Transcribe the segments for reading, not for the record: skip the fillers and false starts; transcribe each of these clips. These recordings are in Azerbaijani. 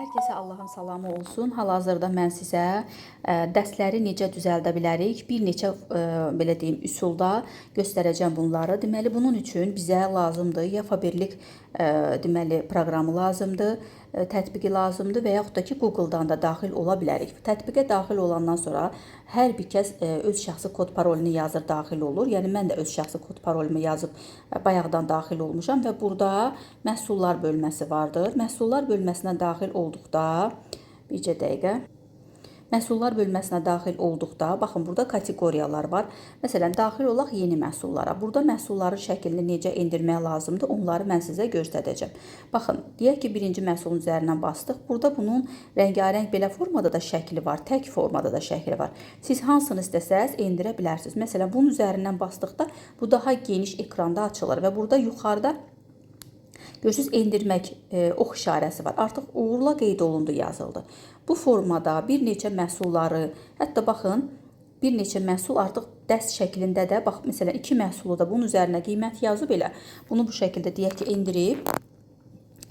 Hər kəsə Allahın salamı olsun. Hal-hazırda mən sizə dəstləri necə düzəldə bilərik, bir neçə belə deyim, üsulda göstərəcəm bunları. Deməli, bunun üçün bizə lazımdır ya Faberlic deməli proqramı lazımdır, tətbiqi lazımdır və yaxud da ki, Google-dan da daxil ola bilərik. Tətbiqə daxil olandan sonra hər bir kəs öz şəxsi kod parolunu yazır, daxil olur. Yəni mən də öz şəxsi kod parolumu yazıb bayaqdan daxil olmuşam və burada məhsullar bölməsi vardır. Məhsullar bölməsinə daxil olduqda bircə dəqiqə. Məhsullar bölməsinə daxil olduqda, baxın burada kateqoriyalar var. Məsələn, daxil olaq yeni məhsullara. Burada məhsulların şəklini necə endirmək lazımdır, onları mən sizə göstərəcəm. Baxın, deyək ki, birinci məhsulun üzərindən bastıq. Burada bunun rəngarəng belə formada da şəkli var, tək formada da şəkli var. Siz hansını istəsəz endirə bilərsiniz. Məsələn, bunun üzərindən basdıqda bu daha geniş ekranda açılır və burada yuxarıda görürsünüz, endirmək ox işarəsi var. Artıq uğurla qeyd olundu yazıldı. Bu formada bir neçə məhsulları, hətta baxın, bir neçə məhsul artıq dəst şəklində də, bax, məsələn, iki məhsulu da bunun üzərinə qiymət yazıb elə. Bunu bu şəkildə deyək ki, endirib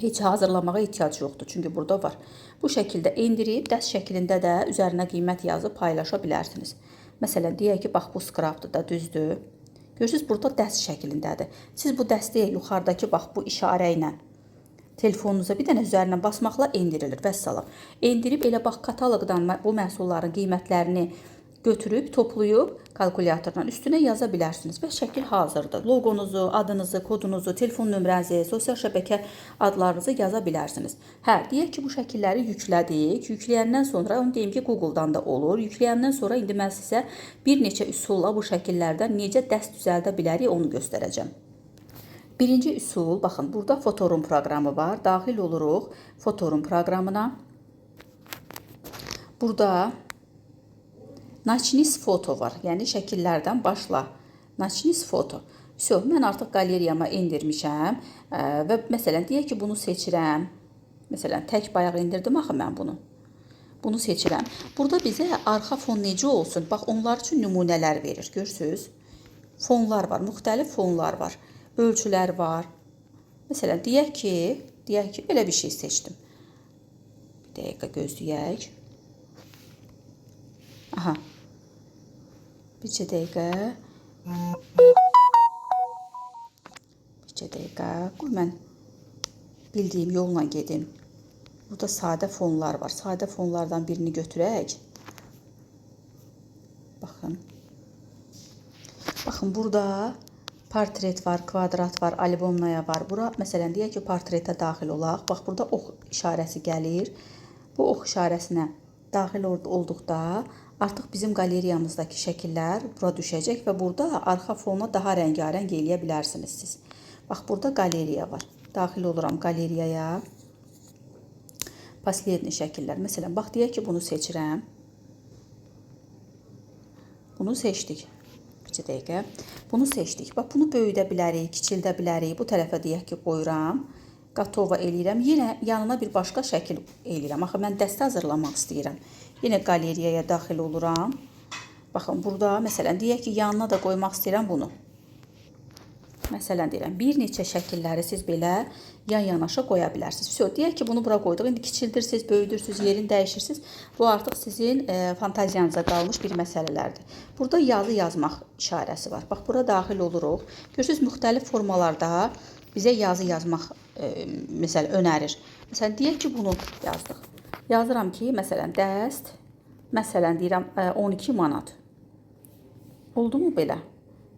heç hazırlamağa ehtiyac yoxdur. Çünki burada var. Bu şəkildə endirib dəst şəklində də üzərinə qiymət yazıb paylaşa bilərsiniz. Məsələn, deyək ki, bax bu skrapdır da, düzdür. Görürsünüz, burada dəst şəklindədir. Siz bu dəstəyə yuxarıdakı bax bu işarə ilə telefonunuza bir dənə üzərinə basmaqla endirilir. Vəssalam. Endirib elə bax kataloqdan bu məhsulların qiymətlərini götürüb, toplayıb kalkulyatorla üstünə yaza bilərsiniz və şəkil hazırdır. Loqonuzu, adınızı, kodunuzu, telefon nömrənizi, sosial şəbəkə adlarınızı yaza bilərsiniz. Hə, deyək ki, bu şəkilləri yüklədik. Yükləyəndən sonra, onu deyim ki, Google-dan da olur. Yükləyəndən sonra indi mən sizə bir neçə üsulla bu şəkillərdən necə dəst düzəldə bilərik, onu göstərəcəm. Birinci üsul, baxın, burada Photoroom proqramı var. Daxil oluruq Photoroom proqramına. Burada Начни с фото var. Yəni şəkillərdən başla. Начни с фото. Vəsə, mən artıq qalereyama endirmişəm və məsələn deyək ki, bunu seçirəm. Məsələn, tək bayaq endirdim axı mən bunu. Bunu seçirəm. Burada bizə arxa fon necə olsun? Bax, onlar üçün nümunələr verir. Görürsüz? Fonlar var, müxtəlif fonlar var. Ölçülər var. Məsələn, deyək ki, belə bir şey seçdim. Bir dəqiqə gözləyək. Aha. Bircə dəqiqə. Bircə dəqiqə. Qoy mən bildiyim yolla gedim. Burada sadə fonlar var. Sadə fonlardan birini götürək. Baxın. Baxın, burada portret var, kvadrat var, альбомная var. Bura məsələn deyək ki, portretə daxil olaq. Bax, burada ox işarəsi gəlir. Bu ox işarəsinə daxil olduqda artıq bizim qalereyamızdakı şəkillər bura düşəcək və burada arxa fona daha rəngarəng eləyə bilərsiniz siz. Bax, burada qalereya var. Daxil oluram qalereyaya. Последний şəkillər. Məsələn, bax deyək ki, bunu seçirəm. Bunu seçdik. Bir dəqiqə. Bunu seçdik. Bax, bunu böyüdə bilərik, kiçildə bilərik. Bu tərəfə deyək ki, qoyuram. Готово eləyirəm. Yenə yanına bir başqa şəkil eləyirəm. Axı mən dəstə hazırlamaq istəyirəm. Yenə qalereyaya daxil oluram. Baxın, burada məsələn deyək ki, yanına da qoymaq istəyirəm bunu. Məsələn deyirəm, bir neçə şəkilləri siz belə yan-yanaşa qoya bilərsiniz. Vəsə, deyək ki, bunu bura qoyduq. İndi kiçildirsiniz, böyüdürsünüz, yerini dəyişirsiniz. Bu artıq sizin fantaziyanıza qalmış bir məsələlərdir. Burada yazı yazmaq işarəsi var. Bax, bura daxil oluruq. Görürsünüz, müxtəlif formalarda bizə yazı yazmaq məsəl önərir. Məsələn, deyək ki, bunu yazdıq. Yazıram ki, məsələn, dəst, məsələn deyirəm 12 manat. Oldu mu belə?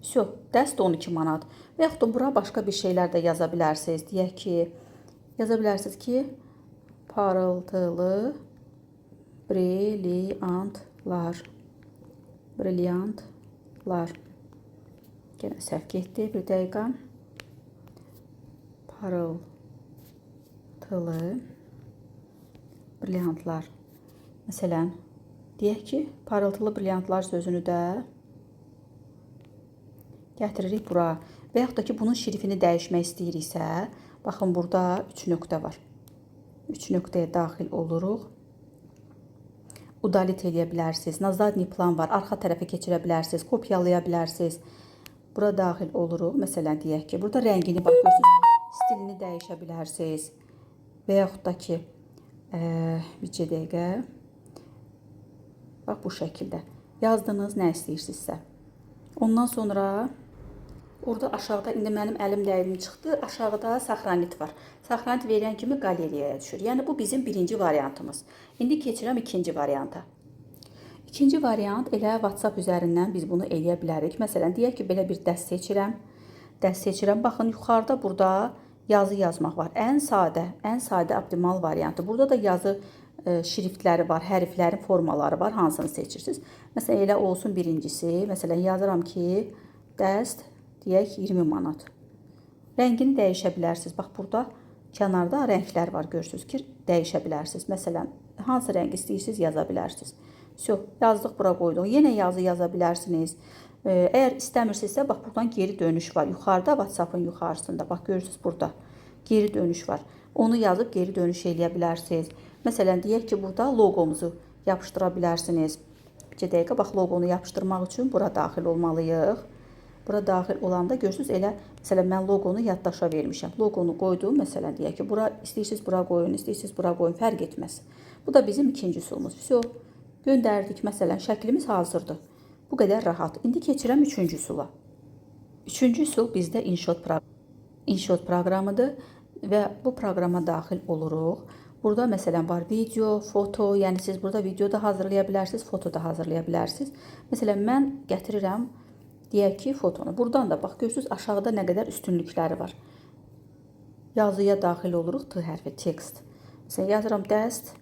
Vəsə, dəst 12 manat. Və yaxud da bura başqa bir şeylər də yaza bilərsiniz. Deyək ki, yaza bilərsiniz ki, parıltılı brilliantlar. Brilliantlar. Yenə səhv getdi. Bir dəqiqə. Parıltılı brilliantlar. Məsələn, deyək ki, parıltılı brilliantlar sözünü də gətiririk bura. Və yaxud da ki, bunun şrifini dəyişmək istəyiriksə, baxın, burada 3 nöqtə var. 3 nöqtəyə daxil oluruq. Удалить eləyə bilərsiniz. На задний план var. Arxa tərəfə keçirə bilərsiniz, kopyalaya bilərsiniz. Bura daxil oluruq. Məsələn, deyək ki, burada rəngini bax görürsünüz, stilini dəyişə bilərsiniz. Və yaxud da ki, Bir dəqiqə. Bax bu şəkildə. Yazdınız nə istəyirsinizsə. Ondan sonra orada aşağıda indi mənim əlim dəydim çıxdı. Aşağıda сохранить var. Сохранить verən kimi qalereyaya düşür. Yəni bu bizim birinci variantımız. İndi keçirəm ikinci varianta. İkinci variant elə WhatsApp üzərindən biz bunu eləyə bilərik. Məsələn, deyək ki, belə bir dəst seçirəm. Dəst seçirəm. Baxın, yuxarıda burada yazı yazmaq var. Ən sadə optimal variantı. Burada da yazı şriftləri var, hərflərin formaları var. Hansını seçirsiniz? Məsələn, elə olsun birincisi. Məsələn, yazıram ki, dəst deyək 20 manat. Rəngini dəyişə bilərsiniz. Bax burada kənarda rənglər var, görürsüz ki, dəyişə bilərsiniz. Məsələn, hansı rəng istəyirsiniz, yaza bilərsiniz. Vəsə, yazdıq, bura qoyduq. Yenə yazı yaza bilərsiniz. Əgər istəmirsinizsə, bax buradan geri dönüş var. Yuxarıda WhatsApp-ın yuxarısında, bax görürsüz burada geri dönüş var. Onu yazıb geri dönüş eləyə bilərsiniz. Məsələn, deyək ki, burada loqomuzu yapışdıra bilərsiniz. Bir dəqiqə, bax loqonu yapışdırmaq üçün bura daxil olmalıyıq. Bura daxil olanda görürsüz elə məsələn mən loqonu yaddaşa vermişəm. Loqonu qoydum, məsələn deyək ki, bura istəyirsiniz bura qoyun, istəyirsiniz bura qoyun, fərq etməz. Bu da bizim ikinci üsulumuz. Vəsə, göndərdik, məsələn, şəklimiz hazırdır. Bu qədər rahat. İndi keçirəm üçüncü üsula. Üçüncü üsul bizdə InShot proqramıdır və bu proqrama daxil oluruq. Burada məsələn var video, foto, yəni siz burada video da hazırlaya bilərsiniz, foto da hazırlaya bilərsiniz. Məsələn, mən gətirirəm deyək ki, fotonu. Buradan da bax görürsüz aşağıda nə qədər üstünlükləri var. Yazıya daxil oluruq, T hərfi, tekst. Məsələn, yazıram dəst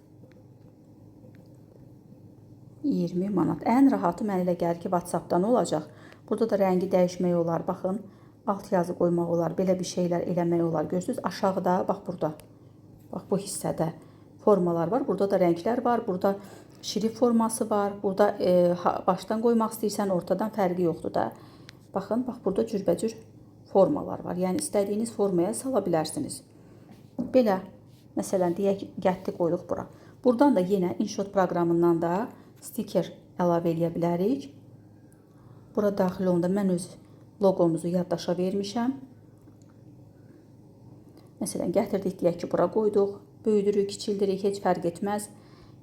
20 manat. Ən rahatı mənə elə gəlir ki, WhatsApp-dan olacaq. Burada da rəngi dəyişmək olar. Baxın, alt yazı qoymaq olar. Belə bir şeylər eləmək olar. Görürsüz, aşağıda, bax burada. Bax bu hissədə formalar var. Burada da rənglər var. Burada şrift forması var. Burada başdan qoymaq istəyirsən, ortadan, fərqi yoxdur da. Baxın, bax burada cürbəcür formalar var. Yəni istədiyiniz formaya sala bilərsiniz. Belə, məsələn, deyək, gətdi qoyduq bura. Buradan da yenə InShot proqramından da stiker əlavə eləyə bilərik. Bura daxil olanda mən öz loqomuzu yaddaşa vermişəm. Məsələn, gətirdik, deyək ki, bura qoyduq. Böyüdürük, kiçildirik, heç fərq etməz.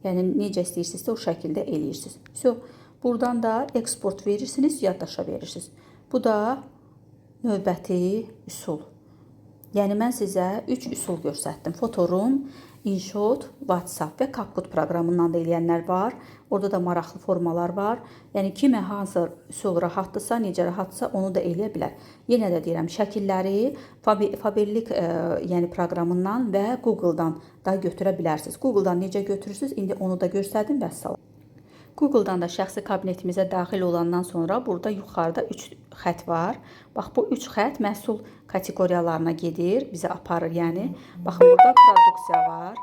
Yəni necə istəyirsinizsə o şəkildə eləyirsiniz. Vəsə, buradan da eksport verirsiniz, yaddaşa verirsiniz. Bu da növbəti üsul. Yəni mən sizə 3 üsul göstərdim. Photoroom, InShot, WhatsApp və CapCut proqramından da eləyənlər var. Orada da maraqlı formalar var. Yəni kimə hansı üsul rahatdırsa, necə rahatsa onu da eləyə bilər. Yenə də deyirəm, şəkilləri Faberlic yəni proqramından və Google-dan da götürə bilərsiniz. Google-dan necə götürürsüz? İndi onu da göstərdim, vəssalam. Google'dan da şəxsi kabinetimizə daxil olandan sonra burada yuxarıda 3 xətt var. Bax bu 3 xətt məhsul kateqoriyalarına gedir, bizi aparır yəni. Baxın burada produksiya var.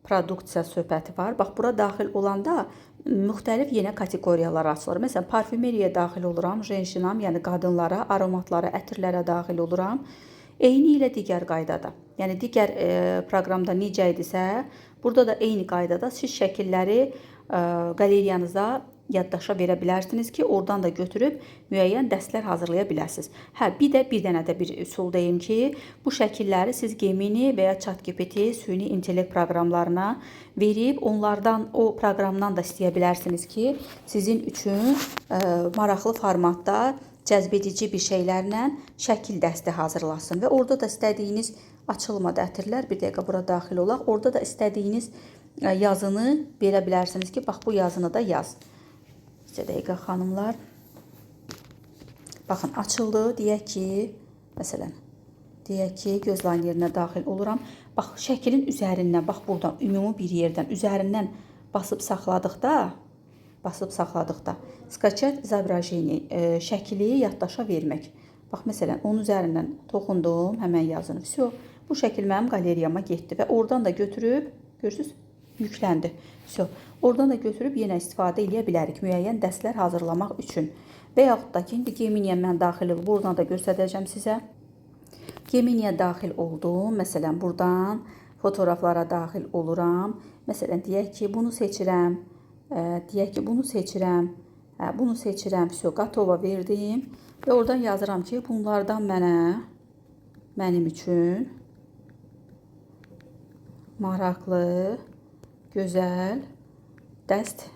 Produksiya söhbəti var. Bax bura daxil olanda müxtəlif yenə kateqoriyalar açılır. Məsələn, parfümeriyaya daxil oluram, женщинам, yəni qadınlara, aromatlara, ətirlərə daxil oluram. Eyni ilə digər qaydada. Yəni digər proqramda necə idisə, burada da eyni qaydada siz şəkilləri qaleriyanıza yaddaşa verə bilərsiniz ki, oradan da götürüb müəyyən dəstlər hazırlaya bilərsiniz. Hə, bir də bir dənə də bir üsul deyim ki, bu şəkilləri siz Gemini və ya ChatGPT süni intellekt proqramlarına verib onlardan, o proqramdan da istəyə bilərsiniz ki, sizin üçün maraqlı formatda cəzbedici bir şeylərlə şəkil dəsti hazırlasın və orada da istədiyiniz, açılmadı ətirlər, bir dəqiqə bura daxil olaq. Orada da istədiyiniz yazını verə bilərsiniz ki, bax bu yazını da yaz. Bir dəqiqə xanımlar. Baxın açıldı. Deyək ki, məsələn, deyək ki, göz laynerinə daxil oluram. Bax şəklin üzərindən, bax buradan ümumi bir yerdən üzərindən basıb saxladıqda скачать изображение, şəkli yaddaşa vermək. Bax məsələn, onun üzərindən toxundum, həmən yazını. Vəsə, bu şəkil mənim qalereyama getdi və oradan da götürüb, görürsüz, yükləndi. Vəsə, oradan da götürüb yenə istifadə edə bilərik müəyyən dəstlər hazırlamaq üçün. Və yaxud da ki, indi Gemini-yə mən daxil olub, buradan da göstərəcəm sizə. Gemini-yə daxil oldum. Məsələn, buradan fotoqraflara daxil oluram. Məsələn, deyək ki, bunu seçirəm. Deyək ki, bunu seçirəm. Hə, bunu seçirəm. Vəsə, готово verdim və oradan yazıram ki, bunlardan mənə, mənim üçün maraqlı Gözəl dəst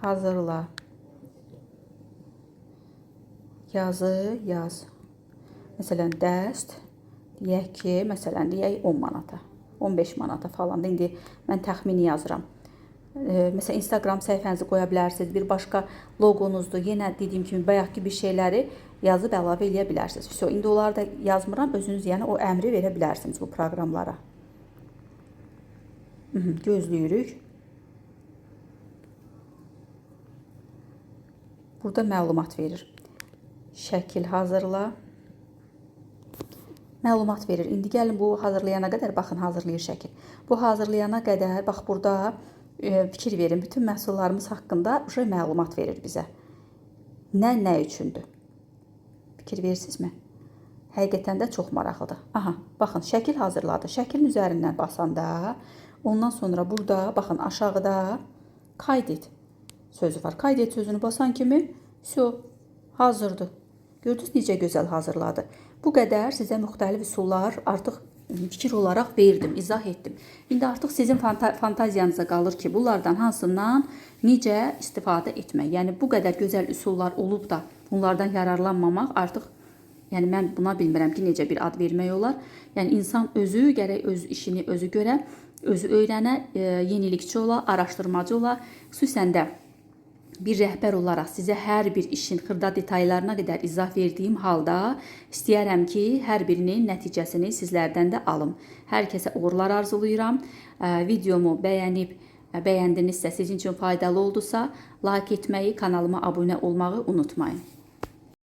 hazırla. Yazı yaz. Məsələn, dəst deyək ki, məsələn, deyək 10 manata, 15 manata falan. İndi mən təxmini yazıram. Məsələn, Instagram səhifənizi qoya bilərsiniz, bir başqa loqonuzdur. Yenə dediyim kimi bayaqki bir şeyləri yazıb əlavə eləyə bilərsiniz. Vso, indi onları da yazmıram, özünüz yəni o əmri verə bilərsiniz bu proqramlara. Gözləyirik. Burada məlumat verir. Şəkil hazırla. Məlumat verir. İndi gəlin bu hazırlayana qədər, baxın hazırlayır şəkil. Bu hazırlayana qədər bax burada fikir verin. Bütün məhsullarımız haqqında uje məlumat verir bizə. Nə nə üçündür? Fikir verirsinizmi? Həqiqətən də çox maraqlıdır. Aha, baxın şəkil hazırladı. Şəklin üzərindən basanda, ondan sonra burada baxın aşağıda kayd et sözü var. Kayd et sözünü basan kimi, vso, hazırdır. Gördünüz necə gözəl hazırladı. Bu qədər sizə müxtəlif üsullar artıq fikir olaraq verdim, izah etdim. İndi artıq sizin fantaziyanıza qalır ki, bunlardan hansından necə istifadə etmək. Yəni bu qədər gözəl üsullar olub da bunlardan yararlanmamaq artıq, yəni mən buna bilmirəm ki, necə bir ad vermək olar. Yəni insan özü gərək öz işini özü görə, özü öyrənə, yenilikçi ola, araşdırmacı ola. Xüsusən də bir rəhbər olaraq sizə hər bir işin xırda detallarına qədər izah verdiyim halda istəyərəm ki, hər birinin nəticəsini sizlərdən də alım. Hər kəsə uğurlar arzulayıram. Videomu bəyənib, bəyəndinizsə, sizin üçün faydalı oldusa, like etməyi, kanalıma abunə olmağı unutmayın.